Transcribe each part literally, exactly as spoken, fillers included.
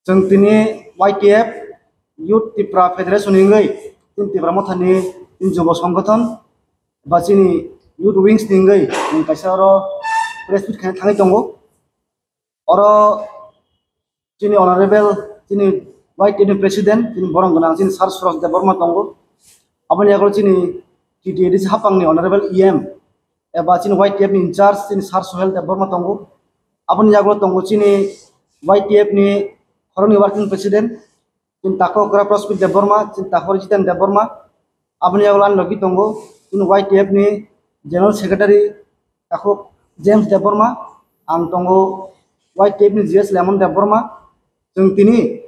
Chwng tini Y T F, Youth Tipra Federation hingwi, tini Tipra Mothani tini Jubo Songgothon ba chini Youth Wings ni hingwi chwng kaisa oro press meet khaina thangwi tongo. Oro chini honorable, chini Y T F ni president, chini borong gwnang, chini Sir Suraj Debbarma tongo. Aboni yagulo chini T T A D C hapangni honorable E M eba chini Y T F ni in charge, chini Sir Sohel Debbarma tongo. Aboni yagulo tongo chini Y T F ni khoroknwi working president, chini takhuk Okra Prospit Debbarma, chini takhuk Jiten Debbarma. Aboni yagulo ani logi tongo chini Y T F ni general secretary takhuk James Debbarma, ang tongo Y T F ni G S Lemon Debbarma. Chwng tini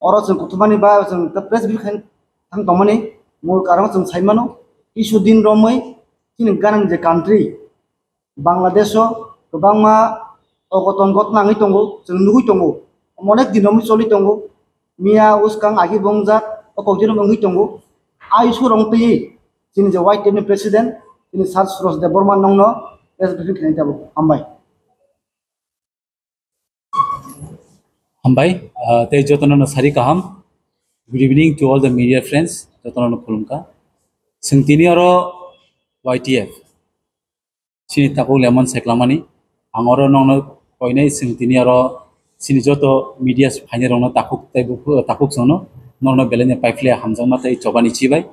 oro chwng kuthumani ba chwng ta press briefing thang tongmani mul karon chwng saimano, kisu din romwi chini ganang je country Bangladesh o kwbangma ogoton gotna wngwi tongo, chwng nugwi tongo, onek din romwi choli tongo. Miya uskang agi bongjak o kokjino wngwi tongo. Ai surong twi chini je Y T F ni president, chini Sir Suraj Debbarma nongno press briefing khainai tabuk. Hambai. Hambai, ah, tei jotono no sari kaham. Good evening to all the media friends. Jotono no khulumkha. Chwng tini oro Y T F. Chini takhuk Lemon Seklamani. Ang oro nongno koinai chwng tini oro chini joto media phainai rokno takhuk tei buphuru takhuk chwngno nongno belai no paiphle hamjakma tei chobani chibai.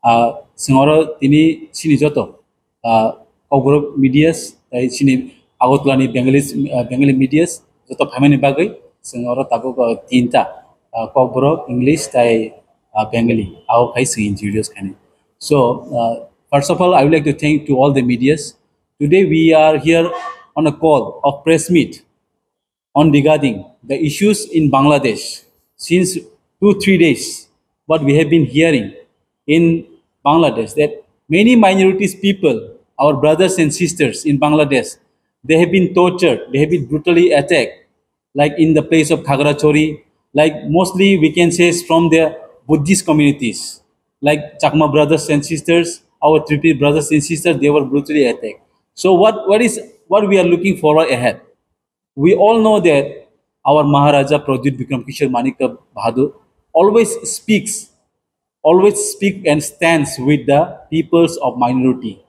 Ah, chwng oro tini chini joto ah, Kokborok medias, tei chini Agartala ni Bengali, ah, Bengali medias, joto phaimani bagwi chwng oro tabuk, ah, tinta, ah, Kokborok, English, tei, ah, Bengali, abo khai chwng introduce khainai. So, ah, first of all, I would like to thank to all the medias. Today we are here on a call of press meet on regarding the issues in Bangladesh since two, three days, what we have been hearing in Bangladesh, that many minorities people, our brothers and sisters in Bangladesh, they have been tortured, they have been brutally attacked, like in the place of Khagrachari, like mostly we can say is from the Buddhist communities, like Chakma brothers and sisters, our Tripuri brothers and sisters, they were brutally attacked. So what, what is, what we are looking forward ahead? We all know that our Maharaja Pradyut Bikram Kishore Manikya Bahadur always speaks, always speak and stands with the peoples of minority.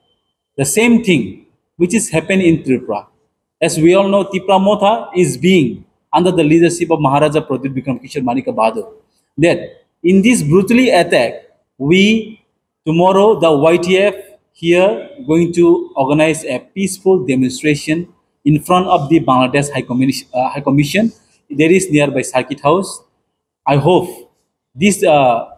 The same thing which is happened in Tripura. As we all know, Tipra Motha is being under the leadership of Maharaja Pradyut Bikram Kishore Manikya Bahadur. That in this brutally attack, we Tomorrow, the Y T F here going to organize a peaceful demonstration in front of the Bangladesh High Commission, uh, High Commission that is nearby Circuit House. I hope this, uh,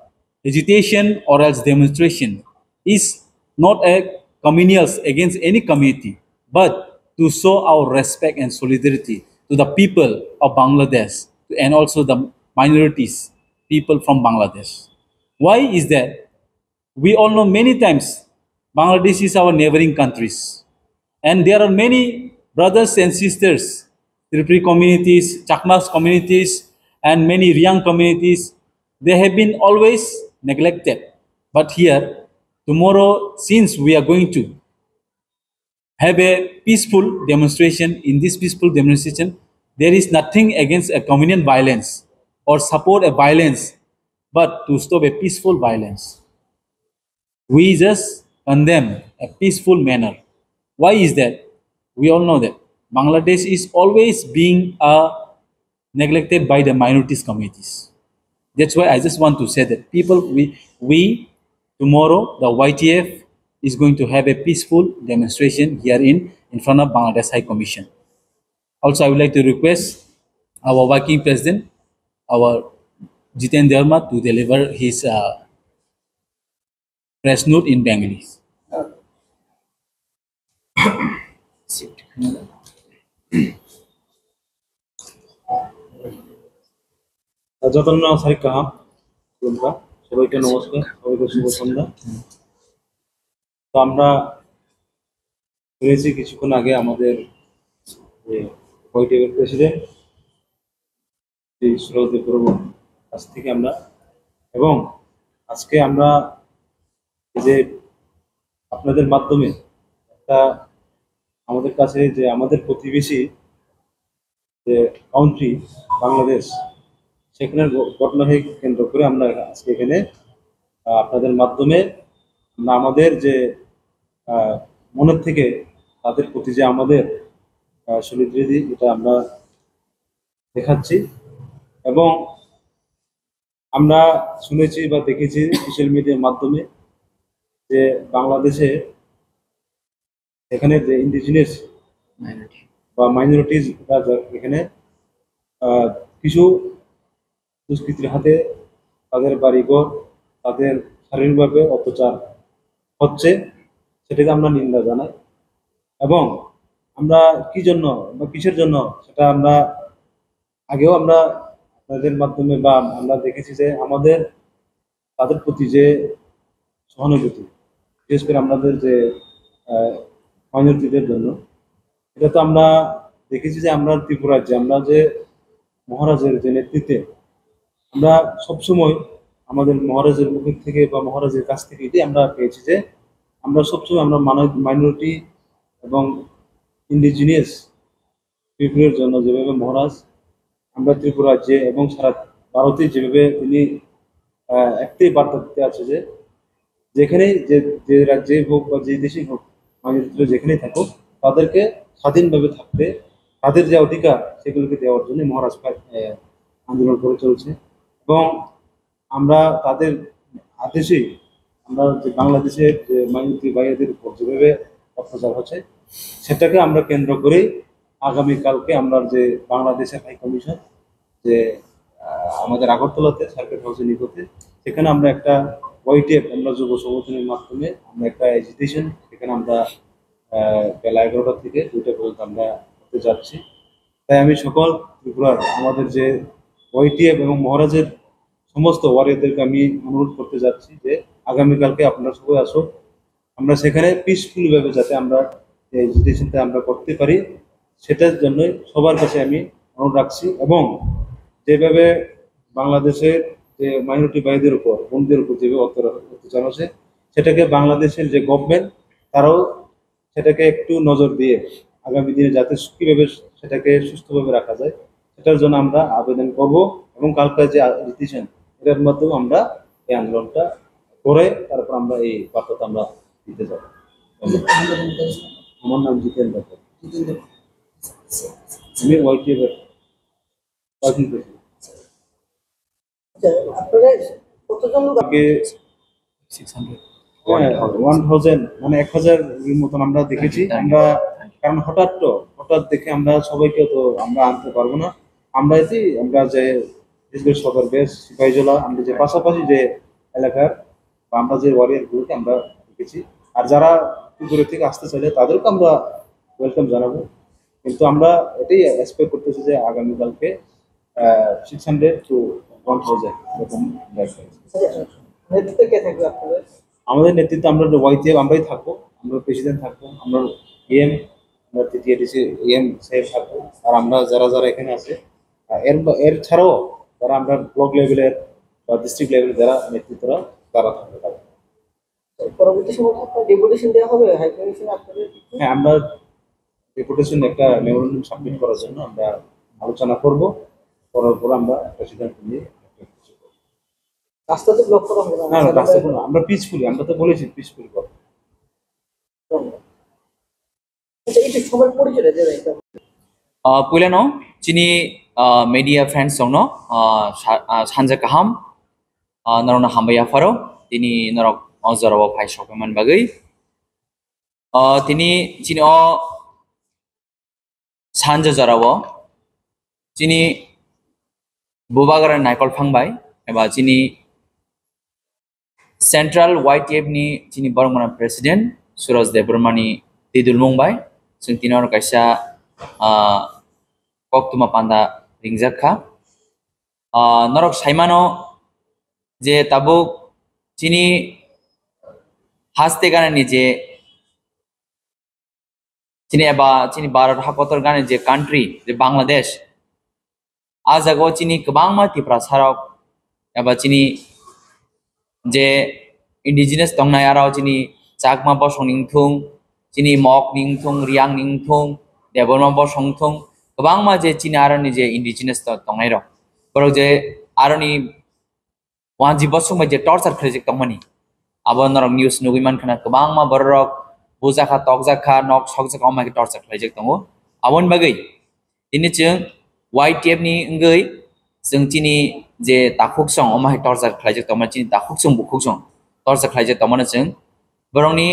agitation or else demonstration is not a communals against any community, but to show our respect and solidarity to the people of Bangladesh and also the minorities, people from Bangladesh. Why is that? We all know many times Bangladesh is our neighboring countries, and there are many brothers and sisters, Tripuri communities, Chakmas communities, and many Riang communities. They have been always neglected. But here, tomorrow, since we are going to have a peaceful demonstration, in this peaceful demonstration, there is nothing against a communal violence or support a violence, but to stop a peaceful violence. We just condemn a peaceful manner. Why is that? We all know that Bangladesh is always being, uh, neglected by the minorities communities. That's why I just want to say that people, we, we tomorrow, the Y T F is going to have a peaceful demonstration here in, in front of Bangladesh High Commission. Also, I would like to request our working president, our Jiten Debbarma, to deliver his, uh, press note in Bengali. যতন সারি কাহাম, খুলুমকা, সবাইকে নমস্কার, সবাইকে শুভ সন্ধ্যা। তো আমরা শুনেছি কিছুক্ষণ আগে আমাদের যে ওয়াইটিএফ এর প্রেসিডেন্ট শ্রী সুরজ দেববর্মার কাছ থেকে আমরা, এবং আজকে আমরা এই যে আপনাদের মাধ্যমে একটা আমাদের কাছে যে আমাদের প্রতিবেশী যে কাউন্ট্রি বাংলাদেশ, সেখানে ঘ-, ঘটনাকে কেন্দ্র করে আমরা আজকে এখানে, আহ, আপনাদের মাধ্যমে আমরা আমাদের যে, আহ, মনের থেকে তাদের প্রতি যে আমাদের, আহ, সলিডারিটি, এটা আমরা দেখাচ্ছি। এবং আমরা শুনেছি বা দেখেছি সোশ্যাল মিডিয়ার মাধ্যমে যে বাংলাদেশে এখানে যে ইন্ডিজিনাস বা মাইনরিটিজ এখানে, আহ, কিছু দুষ্কৃতীর হাতে তাদের বাড়িঘর, তাদের শারীরিকভাবে অত্যাচার হচ্ছে, সেটাকে আমরা নিন্দা জানাই। এবং আমরা কি জন্য বা কিসের জন্য, সেটা আমরা আগেও আমরা আপনাদের মাধ্যমে বা আমরা দেখেছি যে আমাদের তাদের প্রতি যে সহানুভূতি, বিশেষ করে আমাদের যে, আহ, মাইনরিটিদের জন্য, এটা তো আমরা দেখেছি যে আমরা ত্রিপুরা রাজ্যে আমরা যে মহারাজের যে নেতৃত্বে আমরা সবসময় আমাদের মহারাজের মুখ থেকে বা মহারাজের কাছ থেকে এটাই আমরা পেয়েছি যে আমরা সবসময় আমরা মানব-, মাইনরিটি এবং ইন্ডিজিনিয়াস পিপলের জন্য যেভাবে মহারাজ আমরা ত্রিপুরা রাজ্যে এবং সারা ভারতে যেভাবে তিনি, আহ, একটাই বার্তা দিতে আছে যে যেখানেই যে, যে রাজ্যেই হোক বা যে দেশেই হোক, মাইনরিটিরা যেখানেই থাকুক, তাদেরকে স্বাধীনভাবে থাকতে, তাদের যে অধিকার সেগুলোকে দেওয়ার জন্য মহারাজ প্রায়, আহ, আন্দোলন করে চলছে। এবং আমরা তাদের আদেশেই আমরা যে বাংলাদেশের যে মাইনরিটি ভাইদের উপর যেভাবে অত্যাচার হচ্ছে, সেটাকে আমরা কেন্দ্র করেই আগামীকালকে আমরা যে বাংলাদেশের হাই কমিশন যে, আহ, আমাদের আগরতলাতে সার্কিট হাউসে নিকটে, সেখানে আমরা একটা ওয়াইটিএফ, আমরা যুব সংগঠনের মাধ্যমে আমরা একটা এজিটেশন সেখানে আমরা, আহ, বেলা এগারোটা থেকে দুইটা পর্যন্ত আমরা করতে যাচ্ছি। তাই আমি সকল ত্রিপুরার আমাদের যে ওয়াইটিএফ এবং মহারাজের সমস্ত ওয়ারিয়রদেরকে আমি অনুরোধ করতে যাচ্ছি যে আগামীকালকে আপনারা সবাই আসুন, আমরা সেখানে পিসফুলি ভাবে যাতে আমরা এই এজিটেশনটা আমরা করতে পারি, সেটার জন্য সবার কাছে আমি অনুরোধ রাখছি। এবং যেভাবে বাংলাদেশের যে মাইনরিটি ভাইদের উপর, বোনদের উপর যেভাবে অত্যাচার, অত্যাচার হচ্ছে, সেটাকে বাংলাদেশের যে গভর্নমেন্ট, তারাও সেটাকে একটু নজর দিয়ে আগামী দিনে যাতে সু-, কিভাবে সেটাকে সুস্থভাবে রাখা যায়, সেটার জন্য আমরা আবেদন করব। এবং কালকে যে আ-, এজিটেশন, এটার মাধ্যমে আমরা এই আন্দোলনটা করে তারপর আমরা এই বার্তাটা আমরা দিতে যাব। ধন্যবাদ। আমার নাম জিতেন দাস। আমি ওয়াইটিএফ এর ওয়ার্কিং প্রেসিডেন্ট। আচ্ছা, আপনারা কতজন লোক? আগে সিক্স হান্ড্রেড। হ্যাঁ, ওয়ান থাউজেন্ড, মানে এক হাজার এর মতন আমরা দেখেছি। আমরা, কারণ হঠাৎ তো, হঠাৎ দেখে আমরা সবাইকে তো আমরা আনতে পারবো না। আমরা এসে, আমরা যে বিশেষ করে সদর বেস, সিপাহীজলা, আমরা যে পাশাপাশি যে এলাকার বা আমরা যে ওয়ারিয়র গুলোকে আমরা দেখেছি। আর যারা দূরে থেকে আসতে চাইলে তাদেরকে আমরা ওয়েলকাম জানাবো। কিন্তু আমরা এটাই এক্সপেক্ট করতেছি যে আগামীকালকে, আহ, six hundred to one thousand এরকম ব্যাগ হয়েছে। নেতৃত্বে কে থাকবে আপনাদের? আমাদের নেতৃত্বে আমরা ওয়াইটিএফ আমরাই থাকবো, আমরা প্রেসিডেন্ট থাকবো, আমরা ইএম, আমরা টিটিএডিসি ইএম সাহেব থাকবো, আর আমরা যারা যারা এখানে আছে, আহ, এর বা-, এর ছাড়াও যারা আমরা ব্লক লেভেলের বা ডিস্ট্রিক্ট লেভেলের যারা নেতৃত্বরা, তারা থাকবে, তারা। পরবর্তী সময় কি আপনার ডেপুটেশন দেওয়া হবে হাই কমিশনে আপনাদের? হ্যাঁ, আমরা ডেপুটেশন একটা মেমোরেন্ডাম সাবমিট করার জন্য আমরা আলোচনা করব, করার পর আমরা একটা সিদ্ধান্ত নিয়ে একটা কিছু করব। রাস্তা তো ব্লক করা হবে না? না, না, রাস্তা কোনো, আমরা পিসফুলি, আমরা তো বলেছি পিসফুলি করব। ধন্যবাদ। আচ্ছা, একটু সবার পরিচয়টা দিয়ে দেন। Ah, puilano chini, ah, media friends rokno, ah, sa-, ah, sanja kaham, ah, norokno hambai yapharo, tini norok o jorao phai sokmani bagwi. Ah, tini chini o sanja jorao chini bubagra naikol phang bai eba chini Central Y T F ni chini borok mano president Suraj Debbarma ni tidulmung bai chwng tini oro kaisa, ah, koktwma panda ringjak kha. Ah, norok saimano je tabuk chini haste ganani je chini eba chini Bharat hakotor gani je country, je Bangladesh, a jagao chini kwbangma Tiprasa rok eba chini je indigenous tongnai, aro chini Chakma bosong ni wngthung, chini Mok ni wngthung, Riang ni wngthung, Debbarma bosong wngthung, kwbangma je chini aroni je indigenous to-, tongnairok, borok je aroni wanji bosong bai je torture khlaijak tongmani, abo norok news nugui mankha na, kwbangma bororok bujakha, tokjakha, nok sokjakha, omo hai khe torture khlaijak tongo. Aboni bagwi tini chwng Y T F ni wngwi chwng chini je takhuk song omo hai torture khlaijak tongmani, chini takhuk song bukhuk song torture khlaijak tongmani chwng borokni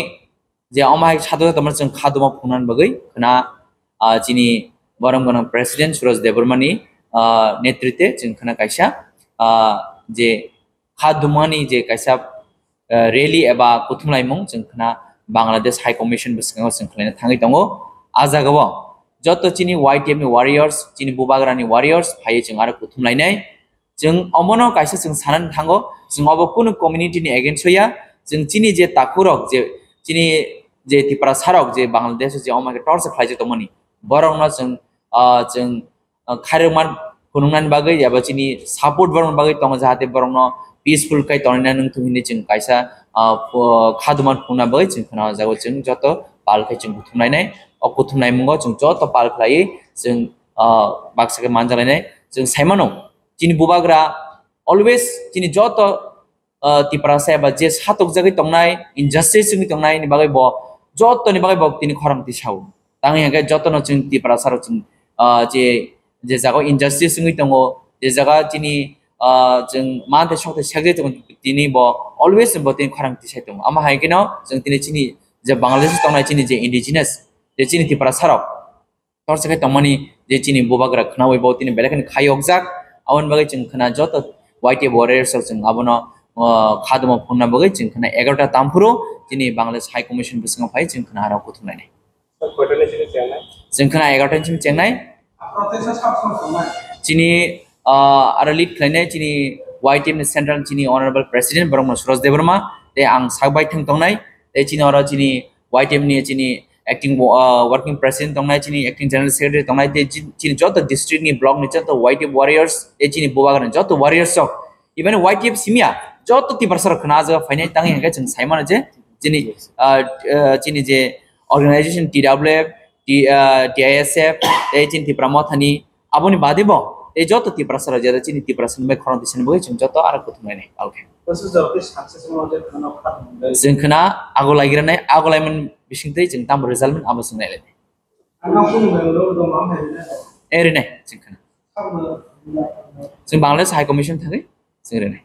je omo hai sadok tongmani chwng khaduma phungnani bagwi khna, ah, chini borok gwnang President Suraj Debbarma ni, ah, netritwe chwng khna kaisa, ah, je khadumani je kaisa, ah, rally eba kuthumlaimung chwng khna Bangladesh High Commission bwskango chwng khlaina thangwi tongo. Ah jagao joto chini Y T F ni warriors, chini bubagrani warriors phaiwi chwng aro kuthumlainai. Chwng omono kaisa chwng sanani thango, chwng obo kunu community ni against o ya, chwng chini je takhurok je chini je Tiprasa rok je Bangladesh o je omo khe torture khlaijak tongmani, borokno chwng, ah, chwng, ah, khairokma phunuknani bagwi eba chini support borokni bagwi tongo, jahate borokno peaceful khe tonina nung thung hinwi chwng kaisa, ah, pho-, khaduma phunukna bagwi chwng khna o jago chwng joto pal khe chwng kuthumlainai. O kuthumlaimungo chwng joto pal khlaiwi chwng, ah, baksa khe manjalainai. Chwng saimano chini bubagra always chini joto, ah, Tiprasa eba je satokjagwi tongnai, injustice wngwi tongnai ni bagwi bo jotoni bagwi bo tini khorang tisao. Tangwi hwnkhe jotono chwng Tiprasa rok chwng, ah, je, je jaga injustice wngwi tongo, je jaga chini, ah, chwng manthe sokthai sekjai tongo, tini bo always bo tini khorang tisai tongo. Amo hai kheno chwng tini chini je Bangladesh tongnai chini je indigenous, je chini Tiprasa rok, torsa khe tongmani je chini bubagra khnaui bo tini belai kheno khayokjak. Aboni bagwi chwng khna joto Y T F warriors rok chwng abono, ah, khaduma phunna bagwi chwng khna egarota tamphuru chini Bangladesh High Commission bwskango phai chwng khna aro kuthumlainai. Chwng khna egarota ni simi chengnai. Chini, ah, aro lead khlainai chini Y T F ni central chini honorable president borok no Suraj Debbarma, tei ang sak bai thang tongnai, tei chini oro chini Y T F ni chini acting, ah, working president tongnai, chini acting general secretary tongnai, tei chi-, chini joto district ni block ni joto Y T F warriors, tei chini bubagra ni joto warriors rok, even Y T F simya joto Tiprasa rok khna ajak phainai. Tangwi hwnkhe chwng sai mano je chini, ah, ah, chini je organization T W F, T-, ah, T I S F, tei chini Tipra Motha ni, aboni bade bo tei joto Tiprasa rok jeta chini Tiprasa ni bai khorang tisani bagwi chwng joto aro kuthumlainai. Okay. Chwng khna ago laigiranai, ago laimani bisingtwi chwng tamo result mano abo chwng nailainai. Erinai chwng khna. Chwng Bangladesh High Commission thangwi chwng rinai.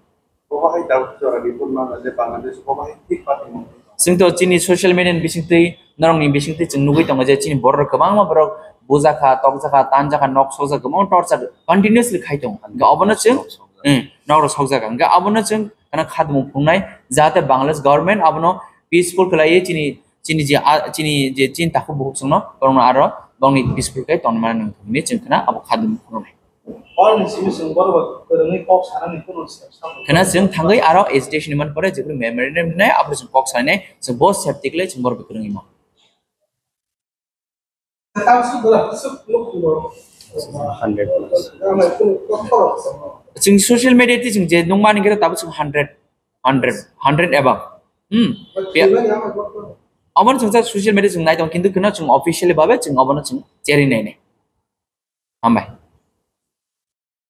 Chwng to chini social media ni bisingtwi, norokni bisingtwi chwng nugwi tongo je chini borok kwbangma borok bujakha, tokjakha, tanjakha, nok sokjak, kwbangma torture continuously khai tongo. Hwnkhe obono chwng, hmm, nok rok sokjak. Hwnkhe abono chwng khna khadumung phungnai, jahate Bangladesh government abono peaceful khlaiwi chini, chini je, a, chini je chini takhuk bukhuk chwngno, borokno aro bongni peaceful khe tongmani nang hinwi chwng khna abo khadumung phunuknai. Hor ni simi chwng borok bai kwrwngwi kok sanani kuno step sabo. Khna chwng thangwi aro agitation ni man pore jephru memorandum nai aphuru chwng kok sanai chwng bo safety khlai chwng borok bai kwrwngwi ma. Hundred plus. Chwng social media ti chwng je nung mani khe tabuk chwng hundred, hundred, hundred above. Hmm. Obono chwng social media chwng nai tong kintu khna chwng officially babe chwng obono chwng cheri nai nai. Hambai.